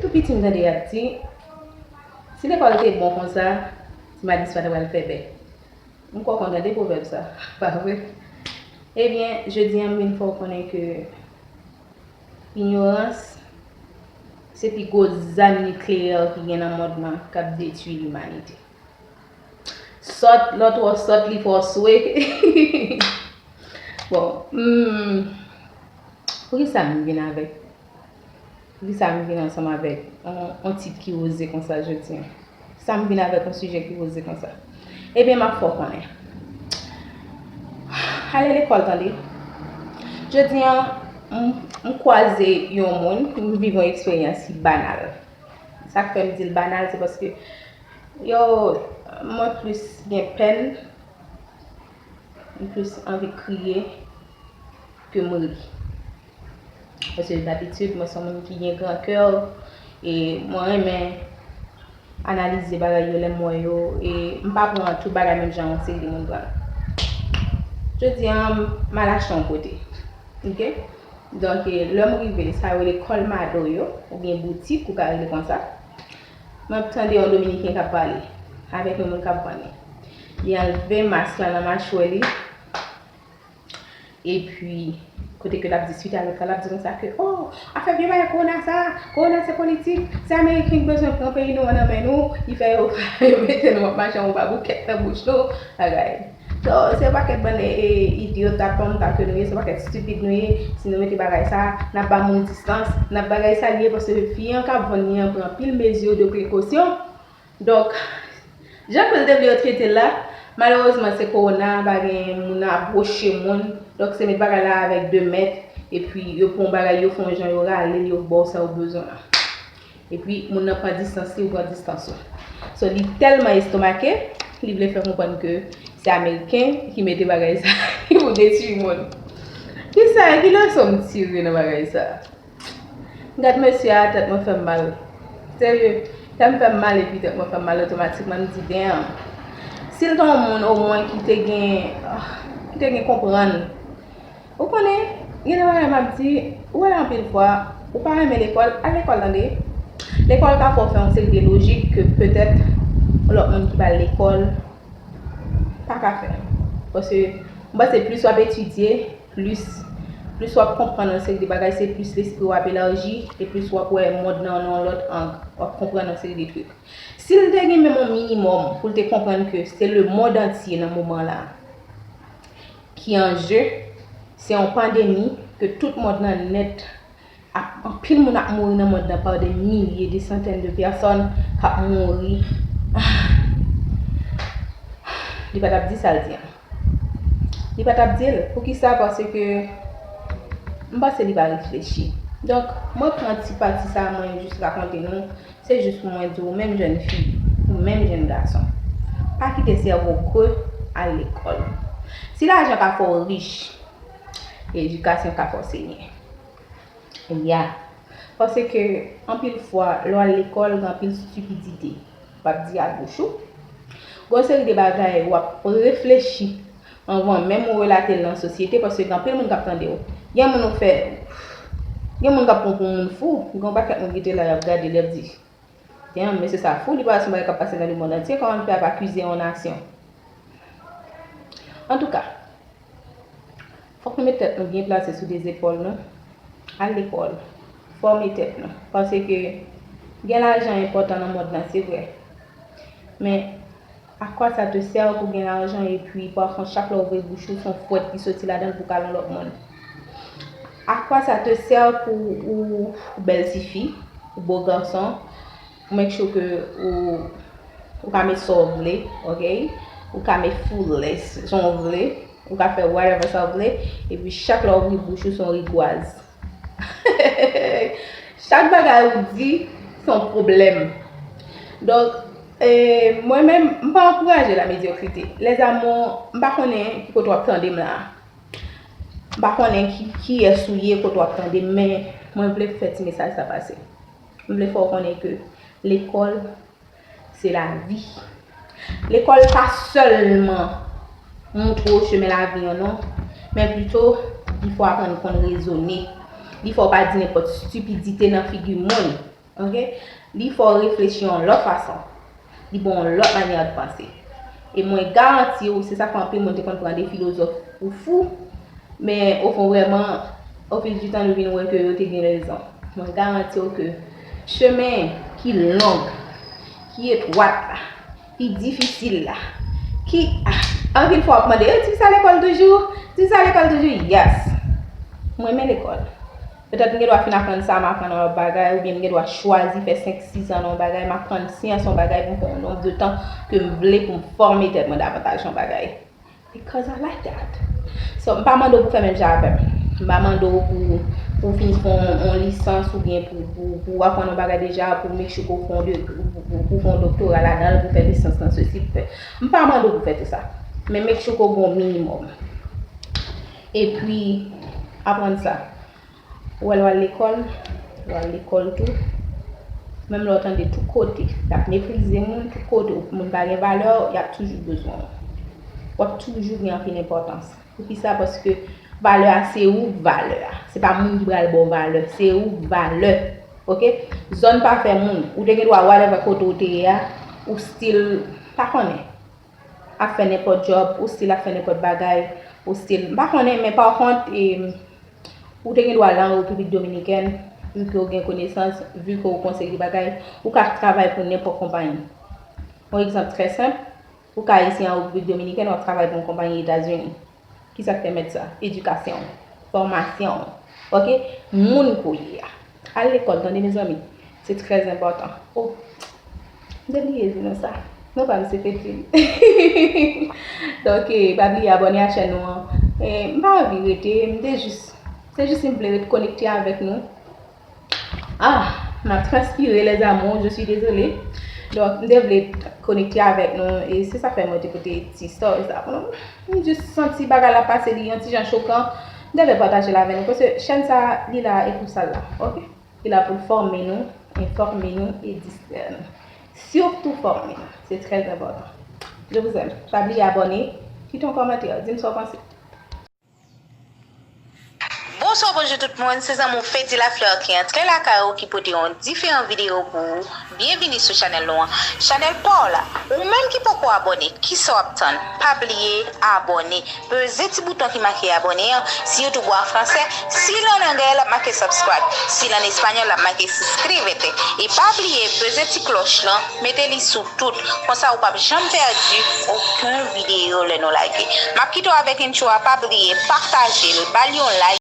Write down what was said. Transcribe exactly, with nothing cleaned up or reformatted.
Tou piti m tande y ap di, si lekòl te bon konsa, ti Madis pa ta pral fè bèk. M kwè w konn tande pwovèb sa, pa vre? Ebyen, jodi a m vin fè w konnen ke inyorans se pi gwo zam nikleyè ki gen nan mond lan k ap detwi limanite. Sòt, lè w twò sòt, li fè w swe. Bon, hmm, poukisa m vin avèk Poukisa m vin ansanm avèk yon, yon tit ki woze konsa jodi a? Sa m vin avèk yon sijè ki woze konsa? Ebyen, m ap fè w konnen. Ale lekòl, tande. Jodi a, m, m kwaze yon moun, m viv yon eksperyans ki banal. Sa k fè m di l banal, se paske, yo, mwen plis gen pèn, m plis anvi kriye ke m ri. Paske dabitid, mwen se yon moun ki gen gran kè, e mwen renmen analize bagay yo lè m wè yo, e m pa pran tout bagay menm jan yon seri de moun pran l. Jodi a, m al achte yon kote. Ok? Donk, e, lè m rive, sa yo rele kòlmado yo, oubyen boutik, ou ka rele konsa. M ap tande yon Dominiken k ap pale avèk yon moun k ap vann li. Li anlve mas lan nan machwè li. Epi, kote ke l ap diskite avèk la, l ap di konsa ke, oh, afè vye bagay kowona sa, kowona se politik, se Ameriken ki bezwen pran peyi nou an nan men nou, ki fè yo, yo mete nou ap mache anba boukèt nan bouch nou, bagay. So, se yon pakèt bann, e, e, idyot, tonm, ta ke nou ye, se yon pakèt stipid nou ye, si nou mete bagay sa, n ap ba moun distans, n ap bagay sa l ye, paske fi an k ap vann li an pran anpil mezi de prekosyon. Donk, jan ke l te vle yo trete l la, malerezman, se kowona, pa gen moun apwoche moun. Donk, se met bagay la avèk de mèt, epi yo pran yon bagay, yo fè yon jan, yo rale l, yo ba w sa w bezwen an. Epi, moun nan pran distans li, ou pran distans ou. So, li tèlman estomake, li vle fè konprann ke se Ameriken ki mete bagay sa, ki pou detwi moun. Kisa, ki leson m tire nan bagay sa? M gad mesye a, tèt mwen fè m mal. Serye, tèt mwen fè m mal epi tèt mwen fè m mal otomatikman, m di, damn. Si l te yon moun omwen ki te gen, ah, ki te gen konprann. Ou konnen, gen de bagay m ap di, ou wè anpil fwa, ou pa renmen lekòl, al lekòl tande. Lekòl ka fè w fè yon seri de lojik ke petèt yon lòt moun ki pa al lekòl pa ka fè. Paske m panse plis w ap etidye, plis, plis w ap konprann yon seri de bagay, se plis lespri w ap elaji, e plis w ap wè mond nan nan yon lòt ang, w ap konprann yon seri de trik. Si l te gen menm yon minimòm pou l te konprann ke se lemonn antye nan moman la ki an je, se yon pandemi, ke tout mond lan nèt ap, anpil moun ap mouri nan mond lan, pa de milye, de santèn de pèsòn k ap mouri. Li pa t ap di sa l di an. Li pa t ap di l. Poukisa? Paske m panse li pa reflechi. Donk, mwen pran ti pati sa a, mwen jis rakonte nou. Se jis pou mwen di w, menm jèn fi, ou menm jèn gason, pa kite sèvo w kre, al lekòl. Si lajan ka fè w rich, edikasyon ka fè w senyen. Ya. Paske, anpil fwa, lè w al lekòl, gen anpil stipidite. W ap di ak bouch ou. Gen yon seri de bagay, w ap reflechi anvan menm ou relate l nan sosyete, paske gen anpil moun k ap tande w. Gen moun ou fè, gen moun k ap pran w pou moun fou, gen yon pakèt moun ki te la, y ap gade l, y ap di, damn, mesye sa fou, li pa wè se yon bagay k ap pase nan lemonn antye, kòman l fè ap akize yon nasyon? Antouka, fòk nou met tèt nou byen plase sou de zepòl nou. Al lekòl. Fòme tèt nou. Paske gen lajan enpòtan nan mond lan, se vre. Men, à quoi ça te sert pou gen lajan epi pafwa chak lè w ouvri bouch ou, se yon fwèt ki soti ladan l pou kale yon lòt moun? À quoi ça te sert pou ou, ou bèl tifi, ou bo gason, ou make sure ke ou, ou ka met sa w vle, ok? Ou ka met full lace jan w vle, ou ka fè whatever sa w vle, epi chak lè w ouvri bouch ou, se yon rigwaz. Chak bagay ou di, se yon pwoblèm. Donk, e, mwen menm, m pa ankouraje la medyokrite. Lèzamo, m pa konnen ki kote w ap tande m la. M pa konnen ki, kiyès ou ye, kote w ap tande m, men mwen vle fè ti mesaj sa pase. M vle fè w konnen ke lekòl, se lavi. Lekòl pa sèlman montre w chemen lavi an non, men pito, li fè w aprann konn rezone. Li fè w pa di nenpòt stipidite nan figi moun. Ok? Li fè w reflechi yon lòt fason. Li ba w yon lòt manyè de panse. E mwen garanti w, se sa k fè anpil moun te konn pran de filozòf pou fou, men o fon vrèman, o fil di tan, nou vin wè ke yo te gen rezon. Mwen garanti w ke chemen ki long, ki etwat la, ki difisil la, ki, ah, anpil fwa w ap mande, "E, ti fi sa lekòl toujou? Ti fi sa lekòl toujou?" Yes. Mwen renmen lekòl. Petèt m gen dwa fin aprann sa, m aprann yon lòt bagay, oubyen m gen dwa chwazi fè senk, sis an nan yon bagay, m aprann syans yon bagay pou m fè yon nonb de tan ke m vle pou m fòme tèt mwen davantaj yon bagay. Because I like that. So, m pa mande w pou fè menm jan avè m. M pa mande w pou, pou w fin fè yon, yon lisans oubyen pou, pou, pou w aprann yon bagay deja, pou w make sure ke w fè yon de, pou, pou, pou w fè yon doktora ladan l, pou w fè lisans nan sesi, pou w fè. M pa mande w pou w fè tout sa. Men make sure ke w gen yon minimòm. Epi, aprann sa. Ou wè lè w al lekòl, ou al lekòl tou. Menm lè w tande tout kote, y ap meprize moun, tout kote, moun pa gen valè, y ap toujou bezwen w. W ap toujou gen anpil enpòtans. Poukisa? Paske valè a se ou, valè a. Se pa moun ki pral ba w valè, se ou, valè. Ok? Zòn pa fè moun. Ou te gen dwa whatever kote w te ye a, ou still pa konnen. Ap fè nenpòt djòb, ou still ap fè nenpòt bagay, ou still, m pa konnen, men pa kont, e, ou te gen dwa al an Repiblik Dominikèn, vi ke w gen konesans, vi ke w konn seri de bagay, ou ka travay pou nenpòt konpayi. Yon egzanp trè senp, ou ka isi an Repiblik Dominikèn, w ap travay pou yon konpayi Etazini. Kisa k pèmèt sa? Edikasyon, fòmasyon, ok? Moun ke w ye a. Al lekòl, tande, mezanmi. Se trè enpòtan. Oh, m te bliye di nou sa. Non pa m se Fedil. Donk, eh, pa bliye abòne a chèn nou an. Eh, m pa anvi rete, m te jis, se jis m vle ret konekte avèk nou. Ah, m ap transpire, les amours, je suis désolée. Donk, m te vle konekte avèk nou, e se sa fè mwen te pote ti story sa pou nou. M jis santi bagay la pase, li yon ti jan chokan. M te vle pataje l avè nou, paske chèn sa, li la e pou sa l la, ok? Li la pou l fòme nou, enfòme nou e distrè nou. Sitou fòme nou. Se trè enpòtan. Je vous aime. Pa bliye abòne, kite yon kòmantè, di m sa w panse. Bonswa, bonjou tout moun, se zanmi w Feddy Lafleur ki antre lakay ou, ki pote yon diferan videyo pou ou. Byenvini sou chanèl nou an, chanèl pa w la. Ou menm ki poko abòne, kisa w ap tann? Pa bliye abòne. Peze ti bouton ki make abòne an. Si YouTube ou an fransè, si l an anglè, l ap make subscribe. Si l an espanyòl, l ap make suscríbete. E pa bliye peze ti klòch lan, mete li sou tout. Konsa ou p ap janm pèdi okenn videyo lè nou lage. M ap kite w avèk intro a, pa bliye pataje l, ba l yon like.